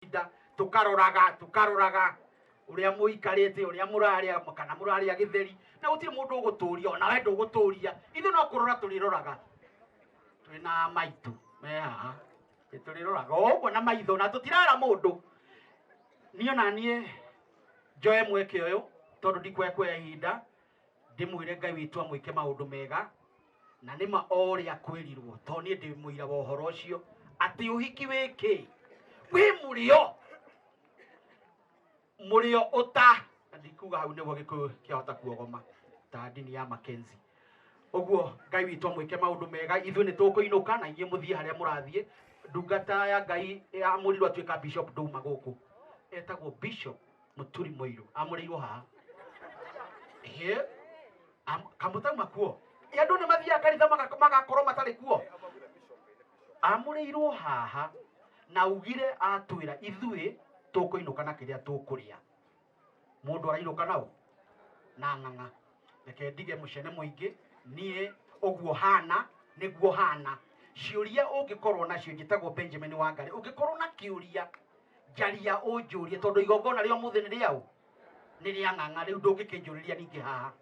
Ihinda tukaroraga tukaroraga uria muikarite, uria muraria kana muraria githeri, na gutiri mundu uguturia, ona we nduguturia. Ithuĩ no kurora turiroraga twina maitu me haha, turiroraga o ũguo na maitho na tutirara mundu. Niĩ ona niĩ njoe mweke ũyũ tondũ ndikũhe kuoya ihinda, ndĩmwĩre Ngai witũ amwĩke maũndũ mega, na nĩma o ũrĩa kwĩrirwo, tondũ niĩ ndĩ mũira wa ũhoro ũcio atĩ ũhiki wĩ kĩ wĩ mũrĩo, mũrĩo ũta na ndikuga hau nĩguo Gĩkũyũ kĩahota kuogoma ta ndini ya Mackenzie. Ũguo Ngai witũ amwĩke maũndũ mega. Ithuĩ nĩ tũkũinũka na inyuĩ mũthiĩ harĩa mũrathiĩ. Ndungata ya Ngai amũrirwo atuĩka bishop ndauma gũkũ, etagwo Bishop Mũturi Mũirũ, amũrĩirwo haha. Ĩhĩ, kamũtauma kuo. Ĩ, andũ nĩ mathiaga kanitha magakorwo matarĩ kuo. Amũrĩirwo haha na ugire atwĩra ithuĩ tũkũinũka na kĩrĩa tũkũrĩa. Mũndũ arainũka nao na ng'ang'a. Reke ndige mũcene mũingĩ, niĩ ũguo hana nĩguo hana. Ciũria ũngĩkorwo nacio, njĩtagwo Benjamin Wangari, ũngĩkorwo na kĩũria njaria ũnjũrie, tondũ igongona rĩa ũmũthĩ nĩ rĩaũ? Nĩ rĩa ng'ang'a. Rĩu ndũngĩkĩnjũrĩria ningĩ haha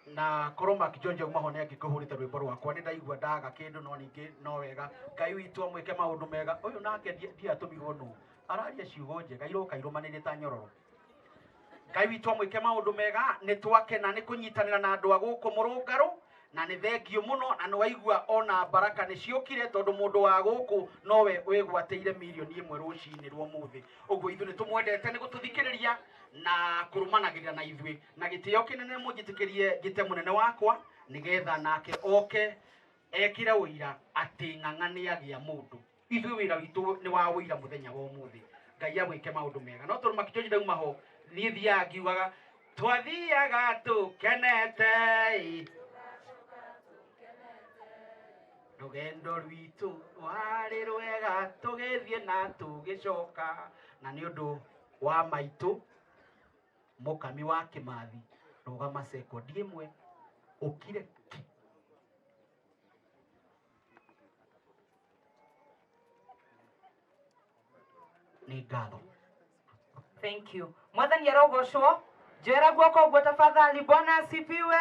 na korwo Mark John auma ho nĩ angĩkũhũrĩte rwĩmbo rwakwa. Nĩ ndaigua ndaga kĩndũ, no ningĩ no wega. Ngai witũ amwĩke maũndũ mega. Ũyũ nake ndiatũmirwo nũ araria ciugo njega iroka irũmanĩrĩte ta nyororo. Ngai witũ amwĩke maũndũ mega. Nĩ twakena nĩ kũnyitanĩra na andũ a gũkũ mũrũngarũ, na nĩ thengiũ mũno, na nĩ waigua ona baraka nĩ ciũkire, tondũ mũndũ wa gũkũ nowe wĩgwatĩire 1 million rũcinĩ rwa ũmũthĩ. Ũguo ithuĩ nĩ tũmwendete nĩ gũtũthikĩrĩria na kũrũmanagĩrĩra na ithuĩ na gĩtĩo kĩnene. Mũnjĩtĩkĩrie njĩte mũnene wakwa nĩgetha nake oke ekĩre ũira atĩ ng'ang'a nĩ agĩa mũndũ. Ithuĩ wĩra witũ nĩ wa ũira mũthenya wa ũmũthĩ. Ngai agwĩke maũndũ mega. No tondũ Makĩnjoji ndauma ho, niĩ thiaga ngiugaga twathiaga tũkenete ĩ. Rũgendo rwitũ rwarĩ rwega tũgĩthiĩ na tũgĩcoka, na nĩ ũndũ wa maitũ mũkami wa Kĩmathi. Rũgama sekondi ĩmwe ũkire ki. Nĩ ngatho. Thank you. Mwathani arogocwo. Njoera guoko ũguo tafadhali. Bwana asifiwe.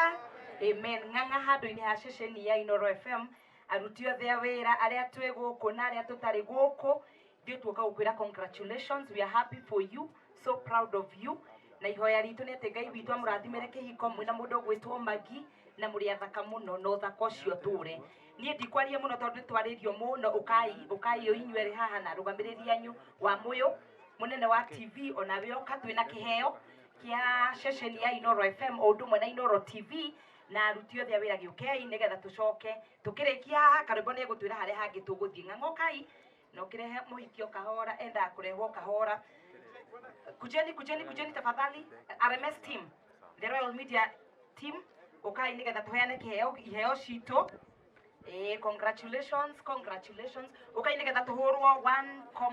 Amen. Ng'ang'a handũ-inĩ ha ceceni ya Inoro FM, aruti othe a wĩra arĩa twĩ gũkũ na arĩa tũtarĩ gũkũ, ithuĩ tuoka gũkwĩra congratulations. We are happy for you, so proud of you, na ihoya ritũ nĩ atĩ Ngai witũ amũrathimĩre kĩhiko mwĩna mũndũ ũgwĩtwo Magi, na mũrĩ athaka mũno na ũthaka ũcio ũtũre. Niĩ ndikwaria mũno tondũ nĩ twarĩrio mũno. Ũkai, ũkai inyuerĩ haha na arũgamĩrĩri anyu wa mũyũ mũnene wa TV, onawe ũka. Twĩna kĩheo kĩa ceceni ya Inoro FM o ũndũ ũmwe na Inoro TV na aruti othe a wĩra. Gĩũkei nĩgetha tũcoke tũkĩrĩkia haha. Karwĩmbo nĩ egũtwĩra harĩa hangĩ tũgũthiĩ. Ng'ang'a, ũkai na ũkĩrehe mũhiki o kahora, endaga kũrehwo kahora. Kujeni, kujeni, kujeni tafadhali. RMS team, the Royal Media team, ũkai nĩgetha tũheane kĩheo, iheo citũ. Congratulations, congratulations. Ũkai nĩgetha tũhũrwo one.